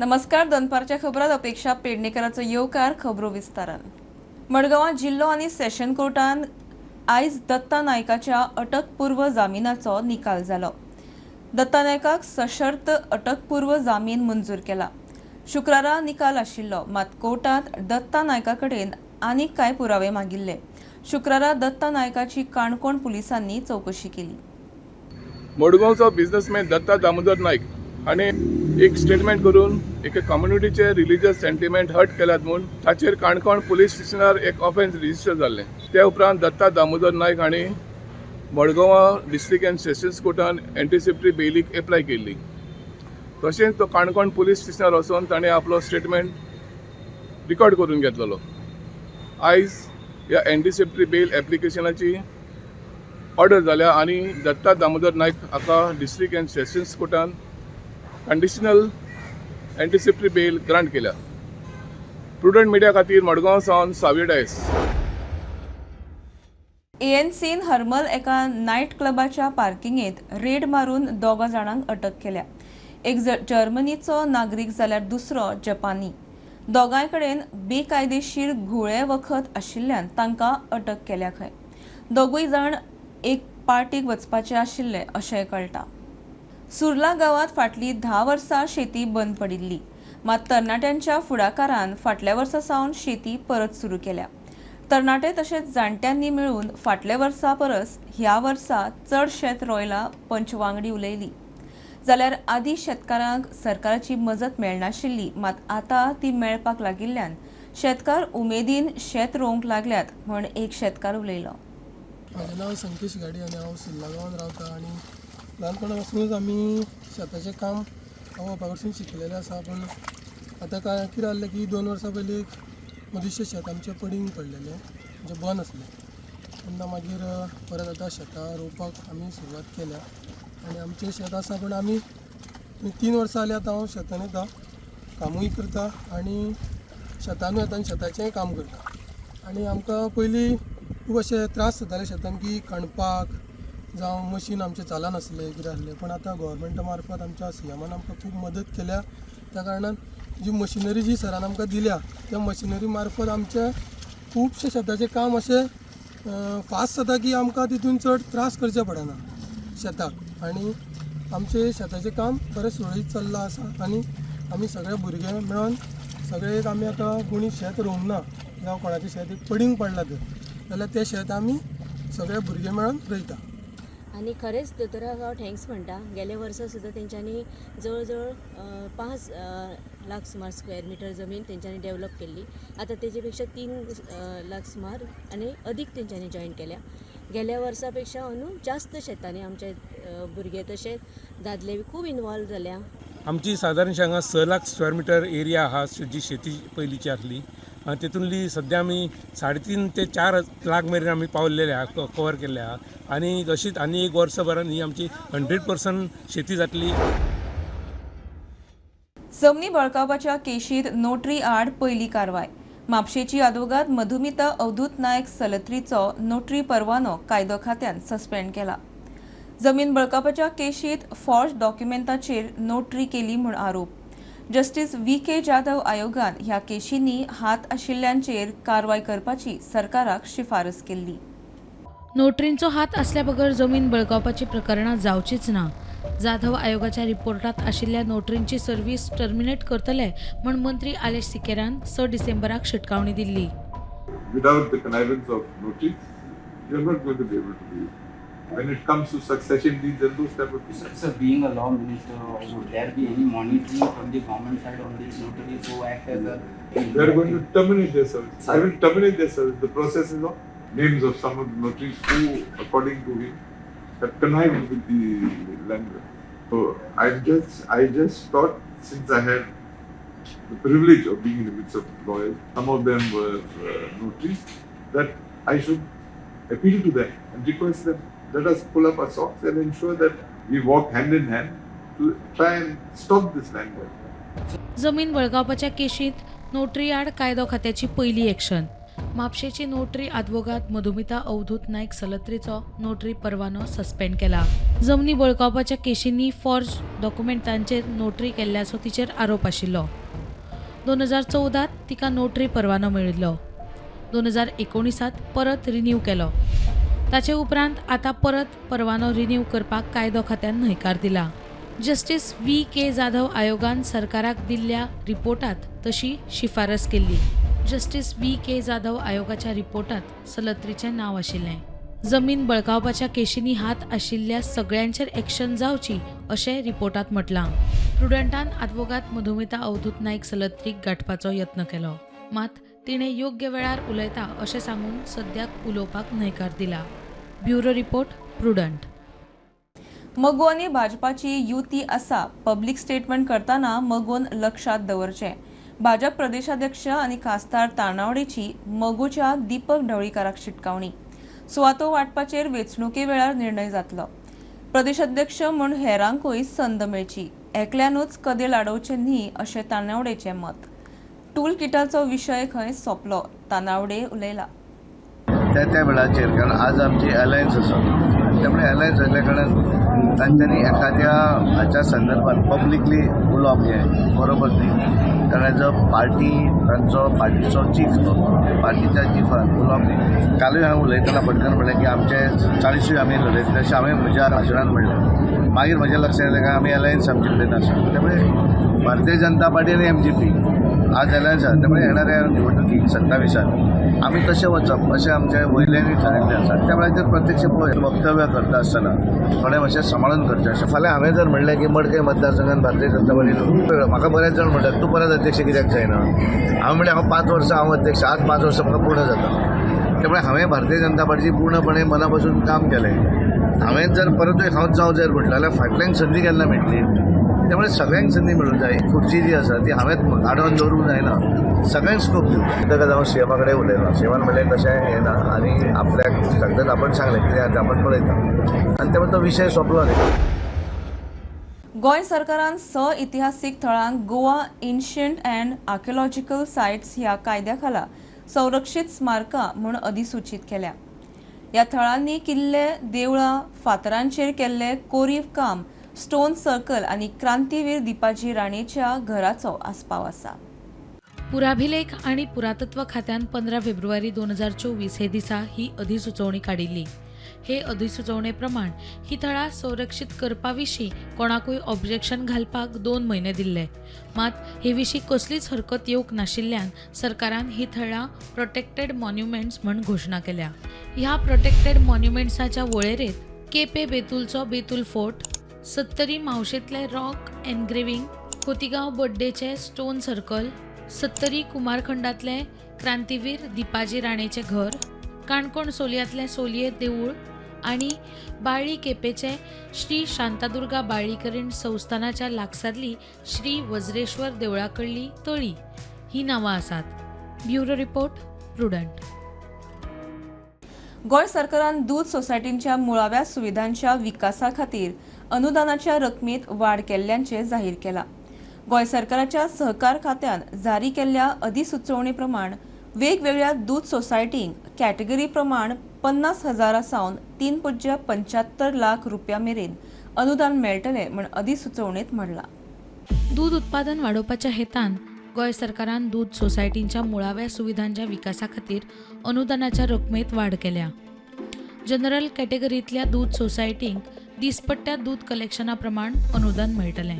नमस्कार, दनपारच्या खबरात अपेक्षा पेडणेकराचो येवकार. खबरो विस्तारान. मडगांवां जिल्लो आनी सेशन कोर्टान आयज दत्ता नायकाच्या अटकपूर्व जामिनाचो निकाल जालो. दत्ता नायकाक सशर्त अटकपूर्व जामीन मंजूर केला. शुक्रारा निकाल आशिल्लो, मात कोर्टात दत्ता नायका कडेन आनीक कांय पुरावे मागिल्ले. शुक्रारा दत्ता नायकाची काणकोण पुलिसांनी चवकशी केली. मडगांवचो बिझनेसमॅन दत्ता दामोदर नायक हाणें एक स्टेटमेंट करून एके कम्युनिटीचे रिलिजियस सेंटिमेंट हर्ट केल्यात म्हूण ताचेर काणकोण पुलीस स्टेशनार एक ऑफेन्स रजिस्टर जाल्लें. त्या उपरांत दत्ता दामोदर नायक हांणी मडगांवां डिस्ट्रिक्ट अँड सेशन्स कोर्टान एंटिसिपेटरी बेलीक एप्लाय केल्ली. तशेंच तो काणकोण पुलीस स्टेशनार वचोन ताणें आपलो स्टेटमेंट रिकॉर्ड करून घेतलेलो. आयज ह्या एंटिसिपेटरी बेल एप्लिकेशनाची ऑर्डर जाल्या आनी दत्ता दामोदर नायक हाका डिस्ट्रिक्ट अँड सेशन्स कोर्टान कंडिशनल एंटिसिपेटरी बेल ग्रांट केल्या. प्रुडंट मिडिया खातीर मडगांव सावन सावियो डायस. एएनसीन हरमल एका नायट क्लबाच्या पार्किंगेत रेड मारून दोगा जाणांक अटक केल्या. एक जर्मनीचो नागरीक जाल्यार दुसरो जपानी. दोगांय कडेन बेकायदेशीर घुंवळे वखद आशिल्ल्यान तांकां अटक केल्या खंय. दोगूय जाण एक पार्टीक वचपाचे आशिल्ले अशेंय कळटा. सुर्ला गांवांत फाटलीं 10 वर्सां शेती बंद पडिल्ली, मात तरणाट्यांच्या फुडाकारान फाटल्या वर्सा सावन शेती परत सुरू केल्या. तरणाटे तशेंच जाणट्यांनी मेळून फाटल्या वर्सा परस ह्या वर्सा चड शेत रोयलां, पंच वांगडी उलयली. जाल्यार आदीं शेतकारांक सरकाराची मजत मेळनाशिल्ली, मात आतां ती मेळपाक लागिल्ल्यान शेतकार उमेदीन शेत रोवंक लागल्यात म्हण एक शेतकार उलयलो. म्हाजें नांव संकेश गाडी आनी हांव सुर्ला गांवांत रावता आनी ल्हानपणा पासुनूच आमी शेताचें काम हांव बापा कडसून शिकलेलें आसा. पूण आतां काय कितें जाल्लें की 2 वर्सां पयलीं एक मदींचें शेत आमचें पडींग पडलेलें, म्हणजे बंद आसलें. तेन्ना मागीर परत आतां शेतां रोवपाक आमी सुरवात केल्या आनी आमचें शेत आसा, पूण आमी 3 वर्सां जालीं आतां हांव शेतान येता, कामूय करता आनी शेतानूय येता आनी शेताचेंय काम करता. आनी आमकां पयलीं खूब अशे त्रास जाताले शेतान की खणपाक जावं मशीन आमचें चलनासलें, कितें आसलें. पूण आतां गोवोरमेंटा मार्फत आमच्या सीएमान आमकां खूब मदत केल्या. त्या कारणान जी मशिनरी जी सरान आमकां दिल्या, त्या मशिनरी मार्फत आमचें खुबशें शेताचें काम अशें फास्ट जाता की आमकां तितून चड त्रास करचे पडना शेताक आनी आमचें शेताचें काम बरें सुरळीत चल्लां आसा. आनी आमी सगळे भुरगे मेळोन सगळे एक आमी आतां कोणी शेत रोवंक ना जावं कोणाचें शेत एक पडींग पडलां तर जाल्यार तें शेत आमी सगळे भुरगे मेळोन रोयता. आनी खरेंच दोतोराक हांव thanks म्हणटा. गेल्या वर्सा सुद्दां तेंच्यांनी जवळ जवळ 5 लाख सुमार स्क्वेअर मिटर जमीन तेंच्यांनी डेवलप केल्ली. आतां तेजे पेक्षा 3 लाख सुमार आनी अदीक तेंच्यांनी जॉयन केल्या. गेल्या वर्सा पेक्षा अंदू जास्त शेतांनी आमचे भुरगे तशेंच दादले बी खूब इनवॉल्व जाल्या. आमची सादारणशी हांगा 6 लाख स्क्वेअर मिटर एरिया आहा जी शेती पयलींची आसली आनी तेतूंतली सद्या आमी 3.5 ते 4 लाख मेरेन आमी पावल्लेले आहा, कवर केल्ले आहा. आनी अशीच आनी एक वर्सभरान ही आमची 100% शेती जातली. जमनी बळकावपाच्या केशीत नोटरी आड पयली कारवाय. म्हापशेची आदवोगाद मधुमिता अवधूत नायक सलत्रीचो नोटरी परवानो कायदो खात्यान सस्पेंड केला. जमीन बळकावपाच्या केशीत फॉर्ज डॉक्युमेंटाचेर नोटरी केली म्हूण आरोप. जस्टीस व्ही के जाधव आयोगान ह्या केशींनी हात आशिल्ल्यांचेर कारवाय करपाची सरकाराक शिफारस केल्ली. नोटरींचो हात आसल्या बगर जमीन बळकावपाची प्रकरणां जावचीच ना. जाधव आयोगाच्या रिपोर्टात आशिल्ल्या नोटरींची सर्वीस टर्मिनेट करतले म्हण मंत्री आलेश सिकेरान 6 डिसेंबराक शिटकावणी दिल्ली. Without the connivance of notaries, you're not going to be able to do it. When it comes to succession deeds and those type of things. So being a law minister, would there be any monitoring from the government side on these notaries who act as a We are going to terminate their service. I will terminate their service. The process is on. Names of some of the notaries who, according to him, have connived with the landlord. So I just thought, since I had the privilege of being in the midst of lawyers, some of them were notaries, that I should appeal to them and request them, let us pull up our socks and ensure that we walk hand in hand to try and stop this land grab. जमीन बळकावपाच्या केशींत notary आड कायदो खात्याची पयली action. म्हापशेची notary आदवोगाद मधुमिता अवधूत नायक सलत्रीचो notary परवानो suspend केला. जमनी बळकावपाच्या केशींनी फॉर्ज डॉक्युमेंटांचेर नोटरी केल्ल्याचो तिचेर आरोप आशिल्लो. 2014 तिका नोटरी परवानो मेळिल्लो. 2019 परत रिन्यू केलो. ताचे उपरांत आतां परत परवानो रिन्यू करपाक कायदो खात्यान न्हयकार दिला. जस्टीस व्ही के जाधव आयोगान सरकाराक दिल्ल्या रिपोर्टात तशी शिफारस केल्ली. जस्टीस व्ही के जाधव आयोगाच्या रिपोर्टात सलत्रीचें नांव आशिल्लें. जमीन बळकावपाच्या केशींनी हात आशिल्ल्या सगळ्यांचेर एक्शन जावची अशें रिपोर्टात म्हटलां. प्रुडंटान आदवोगाद मधुमिता अवधूत नायक सलत्रीक गांठपाचो यत्न केलो, मात तिणें योग्य वेळार उलयता अशें सांगून सद्याक उलोवपाक न्हयकार दिला. Bureau report, Prudent. मगो आनी भाजपाची युती आसा. पब्लीक स्टेटमेंट करतना मगोन लक्षात दवरचें. भाजप प्रदेशाध्यक्ष आनी खासदार तानावडेची मगोच्या दीपक ढवळीकाराक शिटकावणी. सुवातो वांटपाचेर वेंचणुके वेळार निर्णय जातलो. प्रदेशाध्यक्ष म्हूण हेरांकूय संद मेळची, एकल्यानूच कदेल आडोवचें न्ही अशें तानावडेचें मत. टूल किटाचो विशय खंय सोंपलो, तानावडे उलयला. त्या त्या वेळाचेर, कारण आज आमची अलायन्स आसा, त्यामुळे अलायन्स आसल्या कारणान तांच्यांनी एखाद्या हाच्या संदर्भात पब्लिकली उलोवप हें बरोबर न्ही. कारण एज अ पार्टी तांचो पार्टीचो चीफ, तो पार्टीच्या चिफान उलोवप न्ही. कालूय हांवें उलयतना भटकन म्हणलें की आमचे 40 आमी लडयतले अशें हांवें म्हज्या भाशणान म्हणलें. मागीर म्हज्या लक्षात येयलें की आमी अलायन्स आमचे कडेन आसा, त्यामुळे भारतीय जनता पार्टी आनी MGP आज अलायन्स आसा. त्यामुळे येणाऱ्या निवडणुकीक 27 आमी तशें वचप अशें आमच्या वयल्यांनी थारायिल्लें आसा. त्या वेळाचेर प्रत्यक्ष वक्तव्य करता आसतना थोडें मातशें सांबाळून करचें. अशें फाल्यां हांवें जर म्हणलें की मडकय मतदारसंघात भारतीय जनता पार्टी, म्हाका बरेच जाण म्हणटात तूं परत अध्यक्ष कित्याक जायना. हांवें म्हणलें हांव 5 वर्सां हांव अध्यक्ष, आज 5 वर्सां म्हाका पूर्ण जाता. त्यामुळे हांवें भारतीय जनता पार्टी पूर्णपणे मना पासून काम केलें. हांवें जर परतूय हांव जावं जर म्हटलें जाल्यार फाटल्यांक संदी केन्ना मेळटली. त्यामुळे सगळ्यांक संदी मेळूंक जाय. खुर्ची जी आसा ती हांवें आडोवन दवरूंक जायना, सगळ्यांक स्कोप दिवं. ताका हांव सीएमा कडेन उलयलो. सीएमान म्हणलें तशें हें ना आनी आपल्याक सांगतात आपण सांगलें कितें आतां आपण पळयता आनी त्यामुळे तो विशय सोंपलो न्ही. गोंय सरकारान 6 इतिहासीक थळांक Goa ancient and archaeological sites ह्या कायद्या खाला संरक्षीत स्मारकां म्हूण अधिसूचीत केल्या. ह्या थळांनी किल्ले, देवळां, फातरांचेर केल्ले कोरीव काम, स्टोन सर्कल आनी क्रांतीवीर दीपाजी राणेच्या घराचो आस्पाव आसा. पुराभिलेख आनी पुरातत्व खात्यान 15 फेब्रुवारी 2024 हे दिसा ही अधिसुचोवणी काडिल्ली. हे अधिसुचोवणे प्रमाण ही थळां संरक्षीत करपा विशीं कोणाकूय ऑब्जेक्शन घालपाक 2 म्हयने दिल्ले. मात हे विशीं कसलीच हरकत येवंक नाशिल्ल्यान सरकारान ही थळां प्रोटेक्टेड मॉन्युमेंट्स म्हूण घोशणा केल्या. ह्या प्रोटेक्टेड मॉन्युमेंट्साच्या वळेरेंत केपे बेतूलचो बेतूल फोर्ट, सत्तरी मावशेंतले रॉक एनग्रेविंग, खोतिगांव बड्डेचे स्टोन सर्कल, सत्तरी कुमारखंडातले क्रांतीवीर दीपाजी राणेचें घर, काणकोण सोलयांतलें सोलये देवूळ आनी बाळ्ळी केपेचे श्री शांतादुर्गा बाळ्ळीकरीण संस्थानाच्या लागसारली श्री वज्रेश्वर देवळा कडली तळी ही नांवां आसात. Bureau report, Prudent. Goa सरकारान दूद सोसायटींच्या मुळाव्या सुविधांच्या विकासा खातीर अनुदानाच्या रकमेत वाड केल्ल्याचें जाहीर केलां. गोंय सरकाराच्या सहकार खात्यान जारी केल्ल्या अधिसुचोवणे प्रमाण वेगवेगळ्या दूद सोसायटींक कॅटेगरी प्रमाण 50,000 सावन 3.75 लाख रुपया मेरेन अनुदान मेळटलें म्हूण अधिसुचोवणेंत म्हणलां. दूद उत्पादन वाडोवपाच्या हेतान गोंय सरकारान दूद सोसायटींच्या मुळाव्या सुविधांच्या विकासा खातीर अनुदानाच्या रकमेत वाड केल्या. जनरल कॅटेगरींतल्या दूद सोसायटींक दिसपट्ट्या दूद कलेक्शना प्रमाण अनुदान मेळटलें.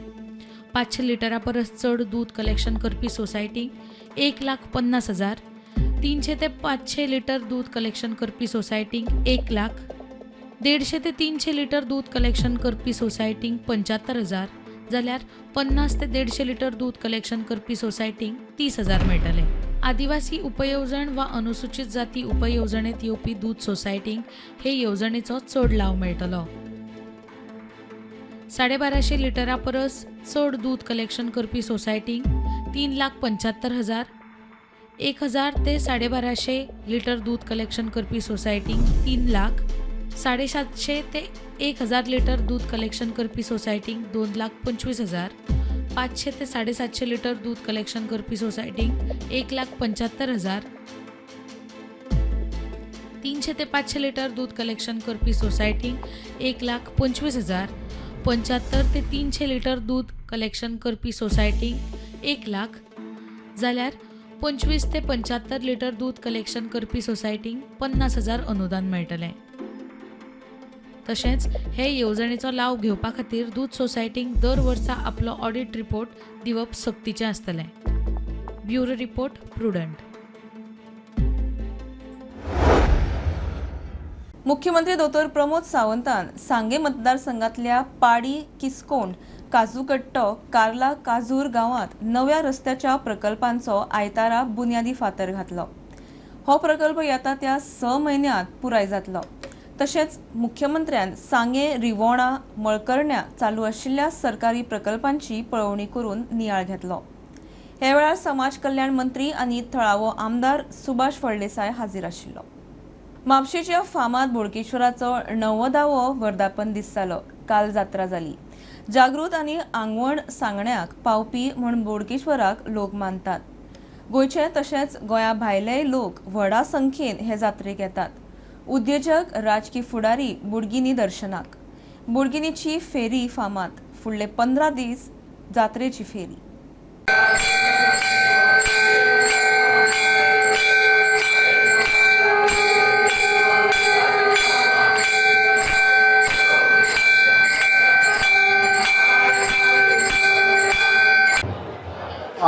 500 लिटरा परस चड दूद कलेक्शन करपी सोसायटींक 1,50,000, 300 ते 500 लिटर दूद कलेक्शन करपी सोसायटींक 1 लाख, 150 ते 300 लिटर दूद कलेक्शन करपी सोसायटींक 75,000, जाल्यार 50 ते 150 लिटर दूद कलेक्शन करपी सोसायटींक 30,000 मेळटले. आदिवासी उपयेवजण वा अनुसूचित जाती उपयेवजणेंत येवपी दूद सोसायटींक हे येवजणेचो चड लाव मेळटलो. 1250 लिटरा परस चड दूद कलेक्शन करपी सोसायटींक 3,75,000, 1,000 ते 1250 लिटर दूद कलेक्शन करपी सोसायटींक 3 लाख, 750 ते 1,000 लिटर दूद कलेक्शन करपी सोसायटींक 2,25,000, 500 ते 750 लिटर दूद कलेक्शन करपी सोसायटींक 1,75,000, 300 ते 500 लिटर दूद कलेक्शन करपी सोसायटींक 1,25,000, 75 ते 300 लिटर दूद कलेक्शन करपी सोसायटींक 1 लाख, जाल्यार 25 ते 75 लिटर दूद कलेक्शन करपी सोसायटींक 50,000 अनुदान मेळटलें. तशेंच हे येवजणेचो लाव घेवपा खातीर दूद सोसायटींक दर वर्सा आपलो ऑडिट रिपोर्ट दिवप सक्तीचें आसतलें. Bureau report, Prudent. मुख्यमंत्री दोतोर प्रमोद सावंतान सांगे मतदारसंघातल्या पाडी, किसकोंड, काजूकट्टो, कार्ला, काजूर गांवांत नव्या रस्त्याच्या प्रकल्पांचो आयतारा बुन्यादी फातर घातलो. हो प्रकल्प येता त्या 6 म्हयन्यांत पुराय जातलो. तशेंच मुख्यमंत्र्यान सांगे, रिवोणा, मळकर्ण्या चालू आशिल्ल्या सरकारी प्रकल्पांची पळोवणी करून नियाळ घेतलो. हे वेळार समाज कल्याण मंत्री आनी थळावो आमदार सुभाष फळदेसाय हाजीर आशिल्लो. म्हापशेच्या फामाद बोडगेश्वराचो 90वो वर्धापन दीस जालो. काल जात्रा जाली. जागृत आनी आंगवण सांगण्याक पावपी म्हूण बोडगेश्वराक लोक मानतात. गोंयचे तशेंच गोंया भायलेय लोक व्हडा संख्येन हे जात्रेक येतात. उद्देजक, राजकी फुडारी बोडगिनी दर्शनाक. बोडगिनीची फेरी फामाद. फुडले 15 दीस जात्रेची फेरी.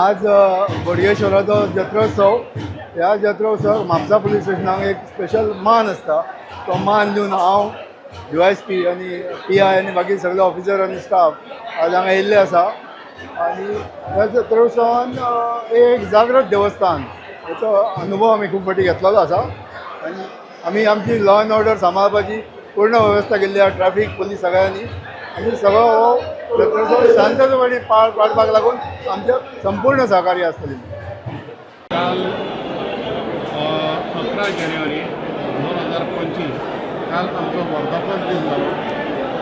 आज बोडगेश्वराचो जत्रोत्सव. ह्या जत्रोत्सव म्हापसा पुलीस स्टेशनाक एक स्पेशल मान आसता. तो मान दिवन हांव DYSP आनी PI आनी बाकी सगळे ऑफिसर आनी स्टाफ आज हांगा येयल्ले आसा. आनी ह्या जत्रोत्सवान एक जागृत देवस्थान हेचो अनुभव आमी खूब फावटी घेतलेलो आसा. आनी आमी आमची लॉ एंड ऑर्डर सांबाळपाची पूर्ण वेवस्था केल्ली आसा, ट्रॅफीक पुलीस सगळ्यांनी. आनी सगळो हो जत्रोत्सव शांततेपणी पार पाडपाक लागून आमचें संपूर्ण सहकार्य आसतलें. काल 11 जानेवारी 2025 काल आमचो वर्धापन दीस जालो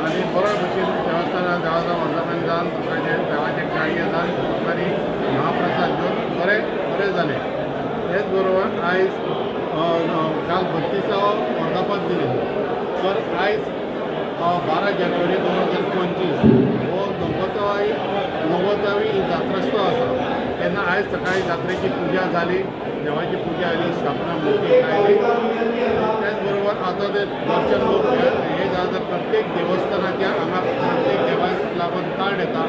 आनी बरो भशेन देवस्थानार देवाचो वर्धापन जावन लोकांचें देवाचें कार्य जावन लोकांनी महाप्रसाद घेवन बरें बरें जालें. तेच बरोबर आयज काल 32वो वर्धापन दीस तर आयज 12 जानेवारी 2025 हो 90वी जात्रोत्सव आसा. तेन्ना आयज सकाळी जात्रेची पुजा जाली, देवाची पुजा आयली, स्थापना मुर्ती आयली. त्याच बरोबर आतां ते दर्शन लोक हे जाता प्रत्येक देवस्थानाच्या हांगा प्रत्येक देवाक लागून ताण येता,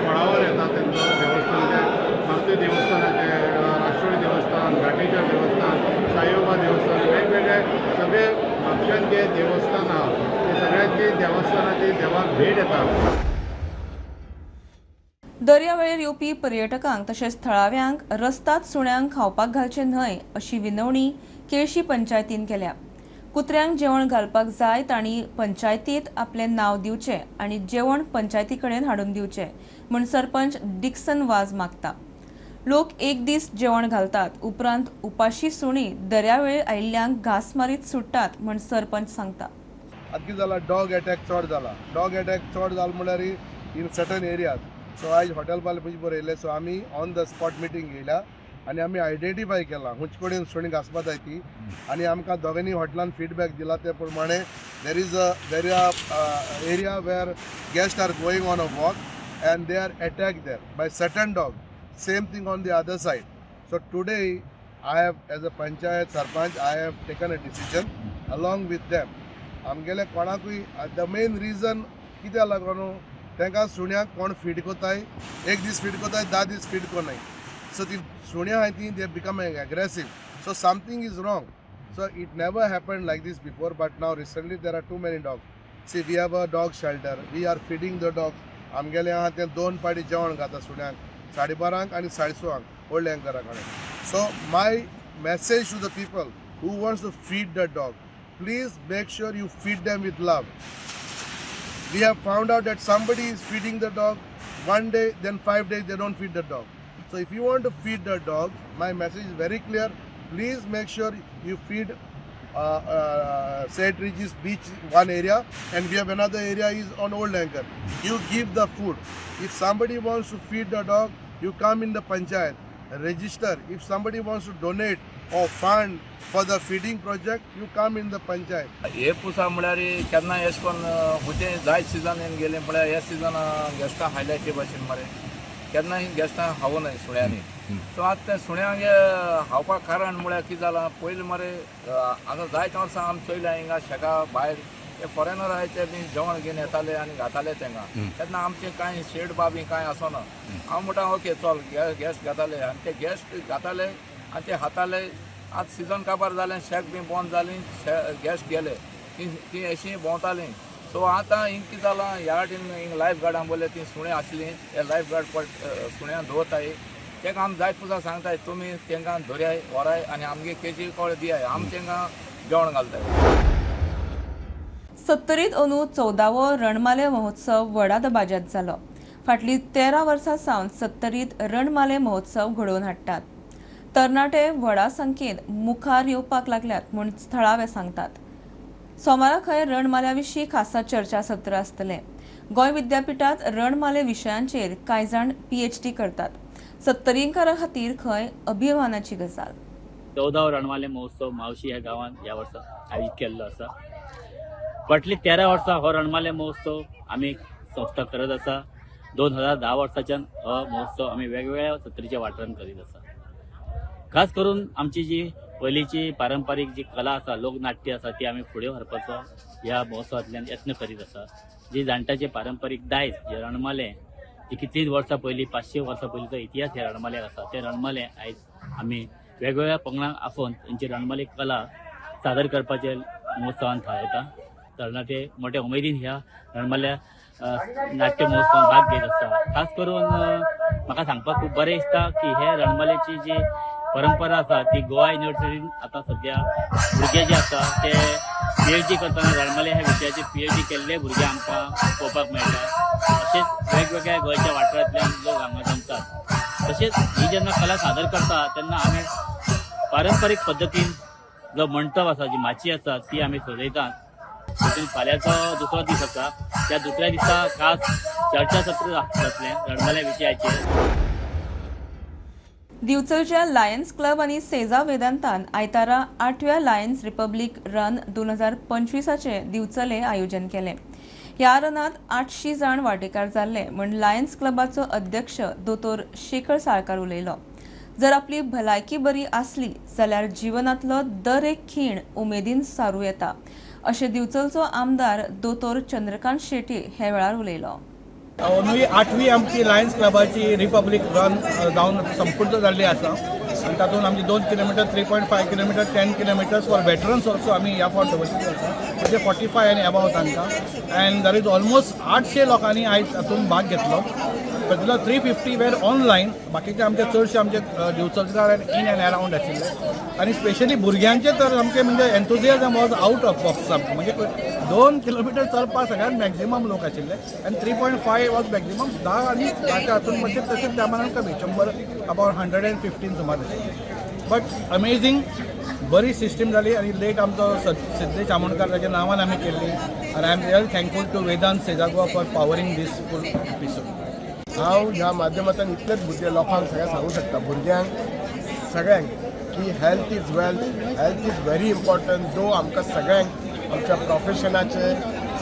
फळावर येता. तेंचो देवस्थानाचे, मारुती देवस्थानाचे, राष्ट्रोळी देवस्थान, घाटेश्वर देवस्थान, साईबाबा देवस्थान, वेगवेगळे सगळे म्हापशान जे देवस्थान आहा ते सगळ्यांची देवस्थानाची देवाक भेट येता. दर्यावेळेर येवपी पर्यटकांक तशेंच थळाव्यांक रस्ताद सुण्यांक खावपाक घालचें न्हय अशी विनवणी केळशी पंचायतीन केल्या. कुत्र्यांक जेवण घालपाक जाय तांणी पंचायतीत आपलें नांव दिवचें आनी जेवण पंचायती कडेन हाडून दिवचें म्हूण सरपंच डिक्सन वाज मागता. लोक एक दीस जेवण घालतात, उपरांत उपाशी सुणी दर्यावेळेर आयिल्ल्यांक घास मारीत सुट्टात म्हूण सरपंच सांगता. आतां कितें जाला, डॉग एटॅक चड जाला. डॉग एटॅक चड जालो म्हणल्यार इन सर्टन एरियाज. सो आयज हॉटेल वाले पयशे बरयले. सो आमी ऑन the spot meeting घेयल्या आनी आमी आयडेंटिफाय केला खंयचे कडेन सुणी घांसपाक जाय ती. आनी आमकां दोगांनी हॉटेलान फिडबॅक दिला ते प्रमाणे there a area where guest are going on a walk and they are attack there by certain dog. Same thing on the other side. So today I have, as a panchayat sarpanch, I have taken a decision along with them. आमगेले कोणाकूय the main reason कित्याक लागून तांकां सुण्याक कोण feed कोताय, एक दीस फीड कोताय, 10 दीस फीड कोनाय. सो ती सुण्यां आहाय ती they become aggressive. So something is wrong. So it never happen like this before, but now recently there are too many dogs. See, we have a dog shelter, we are feeding the dogs. आमगेले आहा ते 2 पाटी जेवण घाता सुण्यांक, 12:30 आनी 6:30 old एंकरा कडेन. So my message to the people who wants to feed the dog, please make sure you feed them with love. We have found out that somebody is feeding the dog one day, then 5 days they don't feed the dog. So if you want to feed the dog, my message is very clear. Please make sure you feed St. Regis Beach one area, and we have another area is on Old Anchor. You give the food. If somebody wants to feed the dog, you come in the panchayat. register. If somebody wants to donate or fund for the feeding project, you come in the panchayat. हे पुसा म्हळ्यार केन्ना एश कोन्न खुंयचे जायत season येवन गेले म्हळ्यार हे सिजन गेस्टां हायल्या ते भाशेन मरे केन्ना ही गेस्टां खावनाय सुण्यांनी. सो आतां ते सुण्यांक खावपाक कारण म्हळ्यार कितें जालां पयलीं मरे आतां जायते वर्सां आमी चोयल्या हिंगा शेका भायर ते फॉरेनर आहाय ते बी जेवण घेवन येताले आनी घाताले तेंकां. तेन्ना आमचें कांय शेड बा बी कांय आसना. हांव म्हणटा ओके चल गॅस्ट घाताले आनी ते गॅस्ट घाताले आनी ते खाताले. आतां सिजन काबार जालें, शेक बी बंद जाली, गॅस्ट गेले, ती अशीं भोंवतालीं. सो आतां हिंग कितें जालां ह्या वाटेन हिंग लायफ गार्डां बोले तीं सुणें आसलीं ते लायफ गार्ड पट सुण्यां दवरताय तेका आमी जायत पुजा सांगताय तुमी तेंकां धरयाय व्हराय आनी आमगे केजी कळ दियाय आमी तेंकां जेवण घालताय. सत्तरीत अंदू 14वो रणमाले महोत्सव व्हडा दबाज्यात जालो. फाटलीं 13 वर्सां सावन सत्तरीत रणमाले महोत्सव घडोवन हाडटात. तरणाटे व्हडा संख्येन मुखार येवपाक लागल्यात म्हूण थळावे सांगतात. सोमारा खंय रणमाल्या विशीं खासा चर्चा सत्र आसतलें. गोंय विद्यापिठांत रणमाले विशयांचेर कांय जाण PhD करतात. सत्तरीकारां खातीर खंय अभिमानाची गजाल. 14वो रणमाले महोत्सव मावशी ह्या गांवांत ह्या वर्सा आयोजीत केल्लो आसा. फाटलीं 13 वर्सां हो रणमाले महोत्सव आमी संस्था करत आसा. 2010 वर्साच्यान हो महोत्सव आमी वेगवेगळ्या सत्तरीच्या वाठारांत करीत आसा. खास करून आमची जी पयलींची पारंपारीक जी कला आसा, लोकनाट्य आसा, ती आमी फुडें व्हरपाचो ह्या महोत्सवांतल्यान यत्न करीत आसा. जी जाणट्याचे पारंपारीक दायज जे रणमाले, जी कितलींच वर्सां पयलीं 500 वर्सां पयलींचो इतिहास ह्या रणमाल्याक आसा, ते रणमाले आयज आमी वेगवेगळ्या पंगडांक आफोवन तेंची रणमाले कला सादर करपाचे महोत्सवान थारायता. तरणाटे मोठ्या उमेदीन ह्या रणमाल्या नाट्य महोत्सवान भाग घेत आसा. खास करून म्हाका सांगपाक खूब बरें दिसता की हे रणमाल्याची जी परंपरा आसा ती गोवा युनिवर्सिटीन आतां सद्या भुरगे जे आसा ते PhD करतना रणमाले ह्या विशयाचे PhD केल्ले भुरगे आमकां पळोवपाक मेळटा. तशेंच वेगवेगळ्या गोंयच्या वाठारांतल्यान लोक हांगा जमतात. तशेंच ही जेन्ना कला सादर करता तेन्ना आमी पारंपारीक पद्दतीन जो मंटप आसा, जी माची आसा ती आमी सजयतात. तातूंत फाल्यांचो दुसरो दीस आसा, त्या दुसऱ्या दिसा खास चर्चा सत्र जातलें रणमाल्या विशयाचेर. दिवचलच्या लायन्स क्लब आनी सेजा वेदांतान आयतारा 8व्या लायन्स रिपब्लीक रन 2025 दिवचले आयोजन केलें. ह्या रनांत 800 जाण वांटेकार जाल्ले म्हूण लायन्स क्लबाचो अध्यक्ष दोतोर शेखर साळकार उलयलो. जर आपली भलायकी बरी आसली जाल्यार जिवनांतलो दर एक खीण उमेदीन सारूं येता अशें दिवचलचो आमदार दोतोर चंद्रकांत शेट्ये हे वेळार उलयलो. अंदू 8वी आमची लायन्स क्लबाची रिपब्लीक रन जावन संपूर्ण जाल्ली आसा आनी तातूंत आमची 2 kilometre, 3.5 kilometre, 10 kilometres for veterans also आमी ह्या फावट दवरिल्ली आसा, म्हणजे 45 आनी एबाव तांकां. अँड there is almost 800 लोकांनी आयज हातूंत भाग घेतलो. तातूंतलो 350 वेर ऑनलायन, बाकीचे आमचे चडशे आमचे दिवचलकार इन अँड अरावंड आशिल्ले. आनी स्पेशली भुरग्यांचे तर सामकें म्हणजे enthusiasm was out of box सामकें, म्हणजे 2 किलोमिटर चलपाक सगळ्यांत मॅक्झिमम लोक आशिल्ले आनी 3.5 वॉज मॅक्झिमम 10 आनी ताच्या हातून मातशें तशें त्या मानान कमी 100 अबावट 115 सुमार आशिल्ले. बट अमेझींग बरी सिस्टीम जाली आनी लेट आमचो सिद्धेश आमोणकार ताच्या नांवान आमी केल्ली आनी I am real thankful to Vedant Seza Goa for powering this full episode. हांव ह्या माध्यमांतल्यान इतलेच भुरगे लोकांक सगळ्यांक सांगूं शकता, भुरग्यांक सगळ्यांक की health is wealth, health is very important. Though आमकां सगळ्यांक आमच्या प्रोफेशनाचे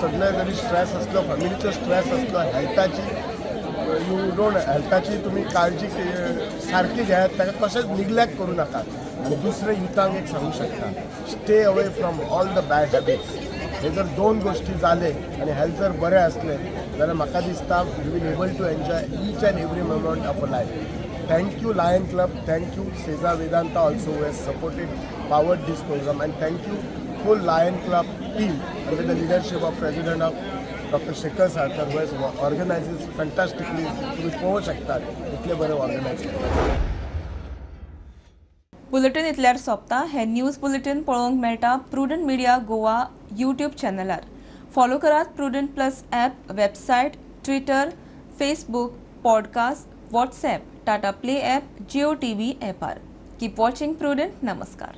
सगळे जरी स्ट्रेस आसलो, फॅमिलीचो स्ट्रेस आसलो, हेल्थाची you don't हेल्थाची तुमी काळजी सारकी घेयात, ताका कशेंच निग्लेक्ट करूं नाकात. आनी दुसरें युथांक एक सांगूं शकता, stay away from all the bad habits. हे जर 2 गोश्टी जाले आनी हेल्थ जर बरें आसलें जाल्यार म्हाका दिसता you will able to enjoy each and every moment of a life. Thank you Lion Club, thank you Seza Vedanta also who has supported powered this programme, and thank you full Lion Club team under the leadership of President of Dr. Shekhar Sarkar who has organized this fantastically. तुम्ही पळोवंक शकतात इतले बरें organise केलां. Bulletin इतल्यार सोंपता. हे news bulletin पळोवंक मेळटा प्रुडंट मिडिया गोवा यूट्यूब चॅनलार. फॉलो करात Prudent plus app, website, Twitter, Facebook, podcast, WhatsApp, Tata Play app, Jio TV ॲपार. Keep watching prudent. नमस्कार.